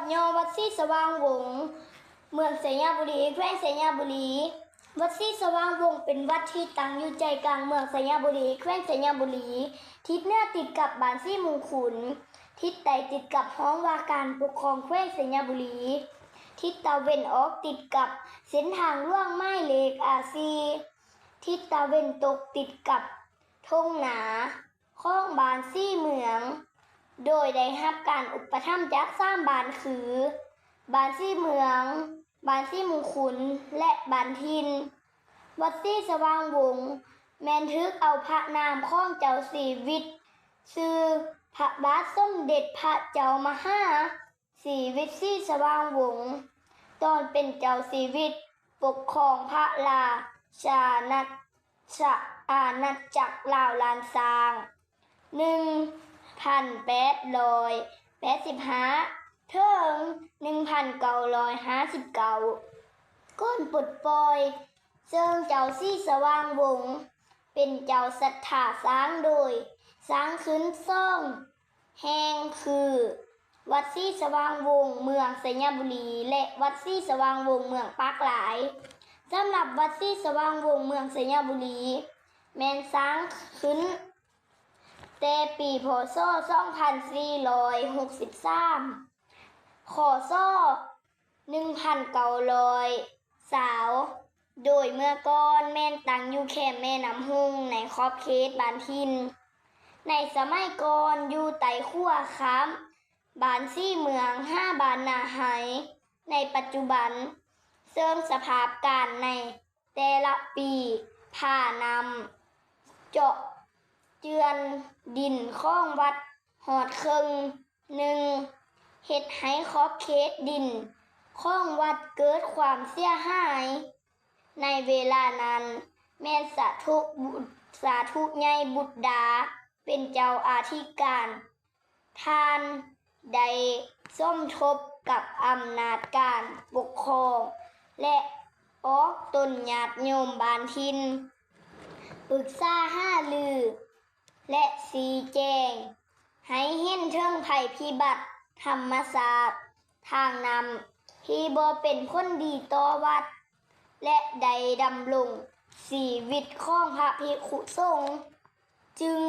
ຫຍໍ້ວັດສີສະຫວ່າງວົງ ເມືອງໄຊຍະບູລີ ແຂວງໄຊຍະບູລີ. ວັດສີສະຫວ່າງວົງເປັນວັດທີ່ຕັ້ງຢູ່ໃຈກາງເມືອງໄຊຍະບູລີ ແຂວງໄຊຍະບູລີ. ທິດເໜືອຕິດກັບບ້ານສີມຸງຄຸນ, ທິດໃຕ້ຕິດກັບຫ້ອງວ່າການປົກຄອງແຂວງໄຊຍະບູລີ, ທິດຕາເວັນອອກຕິດກັບເສັ້ນທາງຫຼວງໝາຍເລກ ອາສີ່, ທິດຕາເວັນຕົກຕິດກັບທົ່ງນາ ຂອງບ້ານສີເມືອງ ໂດຍໄດ້ຮັບການອຸປະຖຳຈາກສາມບ້ານຄື ບ້ານສີເມືອງ, ບ້ານສີມຸງຄຸນ ແລະ ບ້ານຖິ່ນ. ວັດສີສະຫວ່າງວົງ ແມ່ນຖືກເອົາພະນາມຂອງເຈົ້າຊີວິດ ຊື່ພະບາດສົມເດັດພະເຈົ້າມະຫາ ຊີວິດສີສະຫວ່າງວົງ ຕອນເປັນເຈົ້າຊີວິດປົກຄອງພະລາຊາອານາຈັກລາວລ້ານຊ້າງ ໜຶ່ງພັນແປດຮ້ອຍແປດສິບຫ້າ ເຖິງ ໜຶ່ງພັນເກົ້າຮ້ອຍຫ້າສິບເກົ້າ ກ່ອນປົດປ່ອຍ. ເຊິ່ງເຈົ້າສີສະຫວ່າງວົງ ເປັນເຈົ້າສັດທາສ້າງໂດຍສ້າງຂຶ້ນສອງແຫ່ງຄື ວັດສີສະຫວ່າງວົງ ເມືອງໄຊຍະບູລີ ແລະ ວັດສີສະຫວ່າງວົງ ເມືອງປາກລາຍ. ສຳລັບວັດສີສະຫວ່າງວົງ ເມືອງໄຊຍະບູລີ ແມ່ນສ້າງຂຶ້ນແຕ່ປີ ພ.ສ. ສອງພັນສີ່ຮ້ອຍຫົກສິບສາມ ຄ.ສ. ໜຶ່ງພັນເກົ້າຮ້ອຍຊາວ ໂດຍເມື່ອກ່ອນແມ່ນຕັ້ງຢູ່ແຄມແມ່ນ້ຳຮຸ່ງ ໃນຂອບເຂດບ້ານຖິ່ນ. ໃນສະໄໝກ່ອນຢູ່ໃຕ້ຂົວຂ້າມບ້ານສີເມືອງຫາບ້ານນາໄຮ ໃນປັດຈຸບັນ, ເຊິ່ງສະພາບການໃນແຕ່ລະປີ ພານ້ຳເຈາະເຈື່ອນດິນຂອງວັດຮອດເຄິ່ງໜຶ່ງ ເຮັດໃຫ້ຂອບເຂດດິນຂອງວັດເກີດຄວາມເສຍຫາຍ. ໃນເວລານັ້ນແມ່ນສາທຸ ສາທຸໃຫຍ່ບຸດດາ ເປັນເຈົ້າອະທິການ. ທ່ານໄດ້ສົມທົບກັບອຳນາດການປົກຄອງ ແລະ ອອກຕົນຍາດໂຍມບ້ານຖິ່ນ ປຶກສາຫາລື ແລະ ຊີ້ແຈງໃຫ້ເຫັນເຖິງໄພພິບັດທຳມະຊາດທາງນ້ຳທີ່ບໍ່ເປັນຜົນດີຕໍ່ວັດ ແລະ ໄດ້ດຳລົງຊີວິດຂອງພະພິກຂຸສົງ ຈຶ່ງ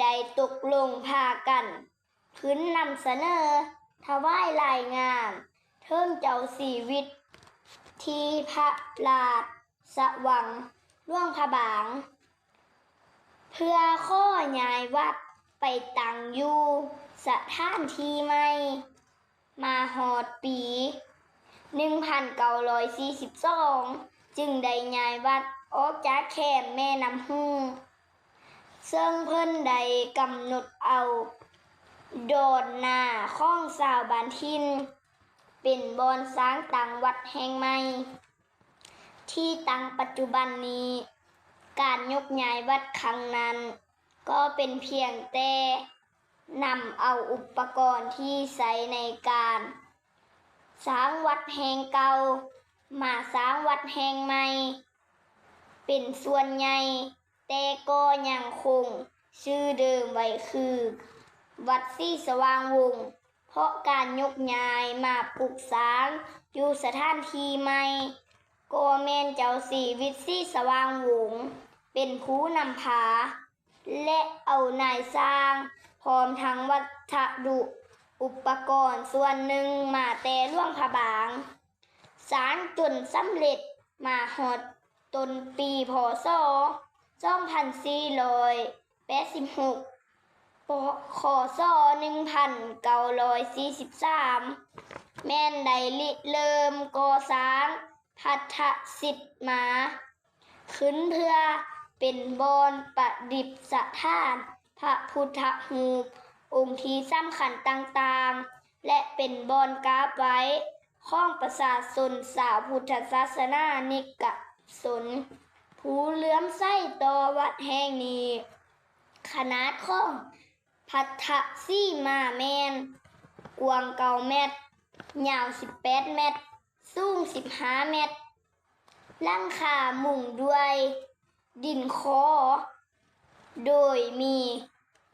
ໄດ້ຕົກລົງພາກັນຂຶ້ນນຳສະເໜີຖວາຍລາຍງານເຖິງເຈົ້າຊີວິດທີ່ພະລາຊະວັງຫຼວງພະບາງ ເພື່ອຂໍຍ້າຍວັດໄປຕັ້ງຢູ່ສະຖານທີ່ໃໝ່. ມາຮອດປີໜຶ່ງພັນເກົ້າຮ້ອຍສີ່ສິບສອງ ຈຶ່ງໄດ້ຍ້າຍວັດອອກຈາກແຄມແມ່ນ້ຳຮຸ່ງ ເຊິ່ງເພິ່ນໄດ້ກຳນົດເອົາດອນນາຂອງຊາວບ້ານຖິ່ນ ເປັນບ່ອນສ້າງຕັ້ງວັດແຫ່ງໃໝ່. ທີ່ຕັ້ງປັດຈຸບັນນີ້. ການຍົກຍ້າຍວັດຄັ້ງນັ້ນ ກໍເປັນພຽງແຕ່ນຳເອົາອຸປະກອນທີ່ໃຊ້ໃນການສ້າງວັດແຫ່ງເກົ່າ ມາສ້າງວັດແຫ່ງໃໝ່ເປັນສ່ວນໃຫຍ່, ແຕ່ກໍຍັງຄົງຊື່ເດີມໄວ້ຄື ວັດສີສະຫວ່າງວົງ. ເພາະການຍົກຍ້າຍມາປຸກສ້າງຢູ່ສະຖານທີ່ໃໝ່ ກໍແມ່ນເຈົ້າຊີວິດສີສະຫວ່າງວົງເປັນຜູ້ນຳພາ ແລະ ເອົານາຍຊ່າງ ພ້ອມທັງວັດທະດຸອຸປະກອນສ່ວນໜຶ່ງມາແຕ່ຫຼວງພະບາງ ສ້າງຈົນສຳເລັດມາຮອດຕົ້ນປີ ພ.ສ. ສອງພັນສີ່ຮ້ອຍແປດສິບຫົກ ພ.ສ. ໜຶ່ງພັນເກົ້າຮ້ອຍສີ່ສິບສາມ ແມ່ນໄດ້ລິເລີ່ມກໍ່ສ້າງພັດທະສິດມາຂຶ້ນ ເພື່ອເປັນບ່ອນປະດິດສະຖານພະພຸດທະຮູບອົງທີ່ສຳຄັນຕ່າງໆ ແລະ ເປັນບ່ອນກາບໄຫວ້ຂອງປະຊາຊົນຊາວພຸດທະສາສະໜານິກະຊົນ ຜູ້ເຫຼື້ອມໃສຕໍ່ວັດແຫ່ງນີ້. ຂະໜາດຂອງພັດທະສີມາແມ່ນກວ້າງເກົ້າແມັດ, ຍາວສິບແປດແມັດ, ສູງສິບຫ້າແມັດ, ຫຼັງຄາມຸງດ້ວຍດິນຂໍ ໂດຍມີ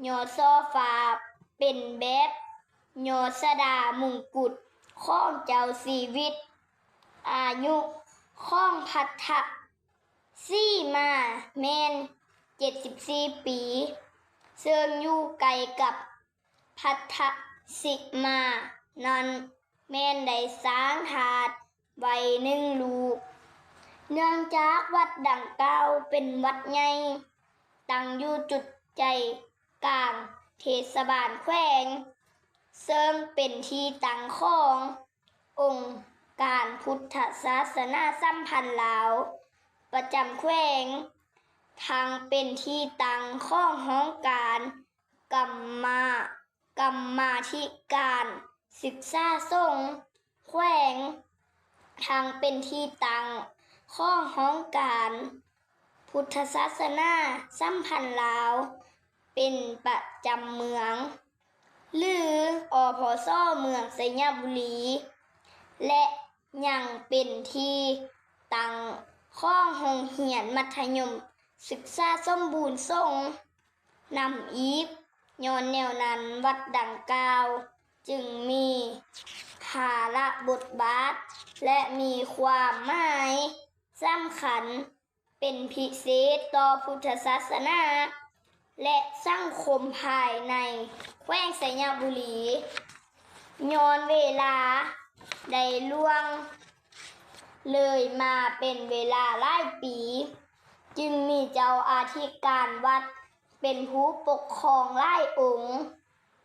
ຍອດສໍ້ຟ້າເປັນແບບ ຍົດຊະດາມຸງກຸດຂອງເຈົ້າຊີວິດ. ອາຍຸຂອງພັດທະສີມາແມ່ນເຈັດສິບສີ່ປີ, ເຊິ່ງຢູ່ໃກ້ກັບພັດທະສີມານັ້ນ ແມ່ນໄດ້ສ້າງທາດໄວ້ໜຶ່ງລູກ. ເນື່ອງຈາກວັດດັ່ງກ່າວເປັນວັດໃຫຍ່, ຕັ້ງຢູ່ຈຸດໃຈກາງເທດສະບານແຂວງ, ເຊິ່ງເປັນທີ່ຕັ້ງຂອງອົງການພຸດທະສາສະໜາສຳພັນລາວປະຈຳແຂວງ, ທັງເປັນທີ່ຕັ້ງຂອງຫ້ອງການກຳມາ ກຳມາທິການສຶກສາສົງແຂວງ, ທັງເປັນທີ່ຕັ້ງຂອງຫ້ອງການພຸດທະສາສະໜາສຳພັນລາວເປັນປະຈຳເມືອງ ຫຼື ອພສ ເມືອງໄຊຍະບູລີ ແລະ ຍັງເປັນທີ່ຕັ້ງຂອງໂຮງຮຽນມັດທະຍົມສຶກສາສົມບູນສົງນຳອີກ. ຍ້ອນແນວນັ້ນ ວັດດັ່ງກ່າວຈຶ່ງມີພາລະບົດບາດ ແລະ ມີຄວາມໝາຍສຳຄັນເປັນພິເສດຕໍ່ພຸດທະສາສະໜາ ແລະ ສັງຄົມພາຍໃນແຂວງໄຊຍະບູລີ. ຍ້ອນເວລາໄດ້ລ່ວງເລີຍມາເປັນເວລາຫຼາຍປີ, ຈຶ່ງມີເຈົ້າອະທິການວັດເປັນຜູ້ປົກຄອງຫຼາຍອົງ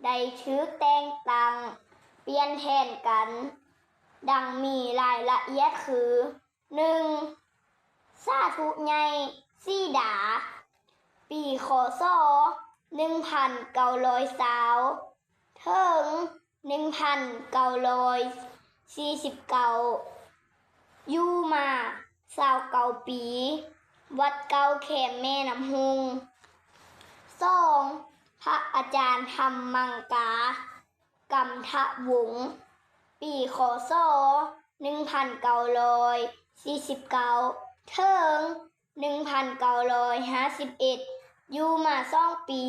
ໄດ້ຖືກແຕ່ງຕັ້ງປ່ຽນແທນກັນ, ດັ່ງມີລາຍລະອຽດຄື ໜຶ່ງ ສາທຸໃຫຍ່ສີດາ ປີ ຄ.ສ. ໜຶ່ງພັນເກົ້າຮ້ອຍຊາວ ເຖິງ ໜຶ່ງພັນເກົ້າຮ້ອຍສີ່ສິບເກົ້າ ຢູ່ມາຊາວເກົ້າປີ, ວັດເກົ່າແຄມແມ່ນ້ຳຮຸ່ງ. ສອງ ພະອາຈານທຳມັງກາ ກັນທະວົງ ປີ ຄ.ສ. ໜຶ່ງພັນເກົ້າຮ້ອຍສີ່ສິບເກົ້າ ເຖິງ ໜຶ່ງພັນເກົ້າຮ້ອຍຫ້າສິບເອັດ ຢູ່ມາສອງປີ,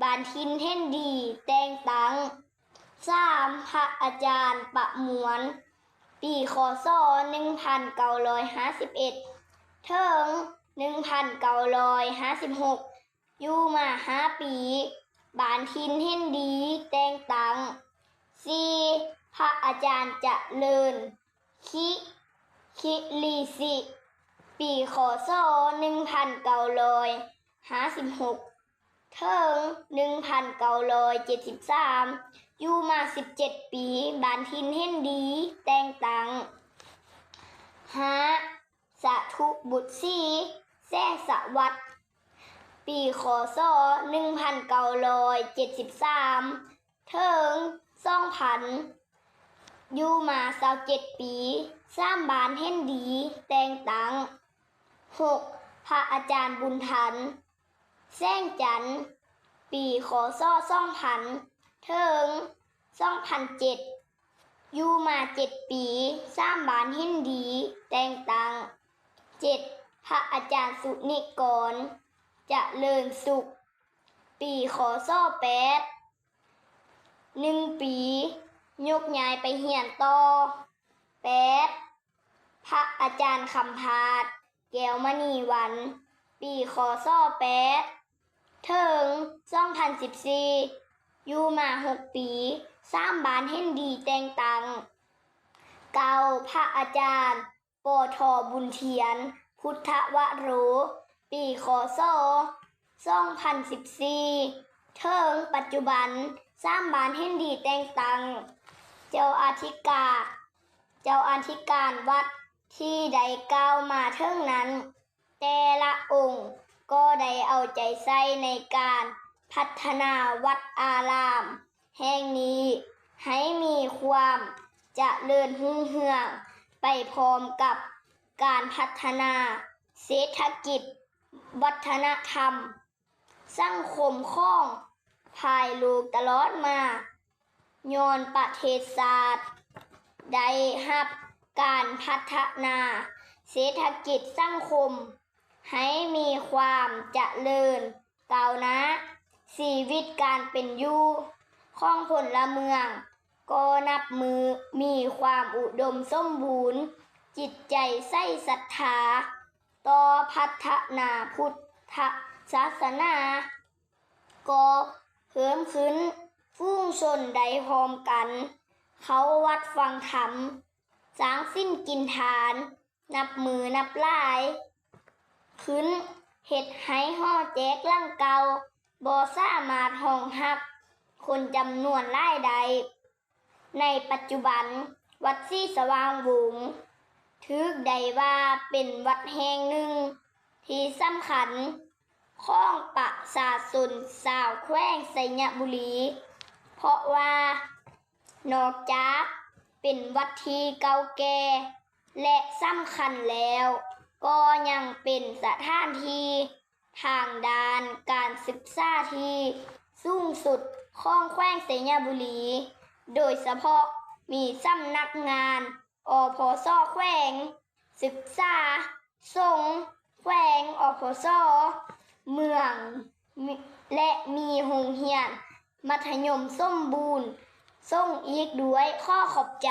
ບ້ານຖິ່ນເຫັນດີແຕ່ງຕັ້ງ. ສາມ ພະອາຈານປະມວນ ປີ ຄ.ສ. ໜຶ່ງພັນເກົ້າຮ້ອຍຫ້າສິບເອັດ ເຖິງ ໜຶ່ງພັນເກົ້າຮ້ອຍຫ້າສິບຫົກ ຢູ່ມາຫ້າປີ, ບ້ານຖິ່ນເຫັນດີແຕ່ງຕັ້ງ. ສີ່ ພະອາຈານຈະເລີນ ຄິ ຄິລິສິ ປີ ຄ.ສ. ໜຶ່ງພັນເກົ້າຮ້ອຍຫ້າສິບຫົກ ເຖິງ ໜຶ່ງພັນເກົ້າຮ້ອຍເຈັດສິບສາມ ຢູ່ມາສິບເຈັດປີ, ບ້ານຖິ່ນເຫັນດີແຕ່ງຕັ້ງ. ຫ້າ ສາທຸບຸດສີ ແສງສະຫວັດ ປີ ຄ.ສ. ໜຶ່ງພັນເກົ້າຮ້ອຍເຈັດສິບສາມ ເຖິງ ສອງພັນ ຢູ່ມາຊາວເຈັດປີ, ສາມບ້ານເຫັນດີແຕ່ງຕັ້ງ. ຫົກ ພະອາຈານບຸນທັນ ແສງຈັນ ປີ ຄ.ສ. ສອງພັນ ເຖິງ ສອງພັນເຈັດ ຢູ່ມາເຈັດປີ, ສາມບ້ານເຫັນດີແຕ່ງຕັ້ງ. ເຈັດ ພະອາຈານສຸນິກອນ ຈະເລີນສຸກ ປີ ຄ.ສ. ແປດ ໜຶ່ງປີ, ຍົກຍ້າຍໄປຮຽນຕໍ່. ແປດ ພະອາຈານຄຳພາດ ແກ້ວມະນີວັນ ປີ ຄ.ສ. ແປດ ເຖິງ ສອງພັນສິບສີ່ ຢູ່ມາຫົກປີ, ສາມບ້ານເຫັນດີແຕ່ງຕັ້ງ. ເກົ້າ ພະອາຈານ ປ.ທ. ບຸນທຽນ ພຸດທະວະໂຣ ປີ ຄ.ສ. ສອງພັນສິບສີ່ ເຖິງປັດຈຸບັນ, ສາມບ້ານເຫັນດີແຕ່ງຕັ້ງ. ເຈົ້າອະທິກາ ເຈົ້າອະທິການວັດທີ່ໄດ້ກ່າວມາເຖິງນັ້ນ ແຕ່ລະອົງກໍໄດ້ເອົາໃຈໃສ່ໃນການພັດທະນາວັດອາລາມແຫ່ງນີ້ ໃຫ້ມີຄວາມຈະເລີນຮຸ່ງເຮືອງໄປພ້ອມກັບການພັດທະນາເສດຖະກິດ, ວັດທະນະທຳ, ສັງຄົມຂອງພາຍໂລກຕະຫຼອດມາ. ຍ້ອນປະເທດຊາດໄດ້ຮັບການພັດທະນາເສດຖະກິດສັງຄົມໃຫ້ມີຄວາມຈະເລີນກ້າວໜ້າ, ຊີວິດການເປັນຢູ່ຂອງພົນລະເມືອງ ກໍນັບມື້ມີຄວາມອຸດົມສົມບູນ, ຈິດໃຈໃສ່ສັດທາຕໍ່ພັດທະນາພຸດທະສາສະໜາກໍເພີ່ມຂຶ້ນ, ຝູງຊົນໄດ້ຮ່ວມກັນເຂົ້າວັດຟັງທຳ, ສ້າງສິນກິນທານ ນັບມື້ນັບຫຼາຍຂຶ້ນ, ເຮັດໃຫ້ຫໍແຈກຫຼັງເກົ່າບໍ່ສາມາດຮອງຮັບຄົນຈຳນວນຫຼາຍໄດ້. ໃນປັດຈຸບັນ, ວັດສີສະຫວ່າງວົງ ຖືກໄດ້ວ່າເປັນວັດແຫ່ງໜຶ່ງທີ່ສຳຄັນຂອງປະຊາຊົນຊາວແຂວງໄຊຍະບູລີ, ເພາະວ່ານອກຈາກເປັນວັດທີ່ເກົ່າແກ່ ແລະ ສຳຄັນແລ້ວ, ກໍຍັງເປັນສະຖານທີ່ທາງດ້ານການສຶກສາທີ່ສູງສຸດຂອງແຂວງໄຊຍະບູລີ, ໂດຍສະເພາະມີສຳນັກງານ ອພສ ແຂວງ, ສຶກສາສົງແຂວງ, ອພສ ເມືອງ ແລະ ມີໂຮງຮຽນມັດທະຍົມສົມບູນສົງອີກດ້ວຍ. ຂໍຂອບໃຈ.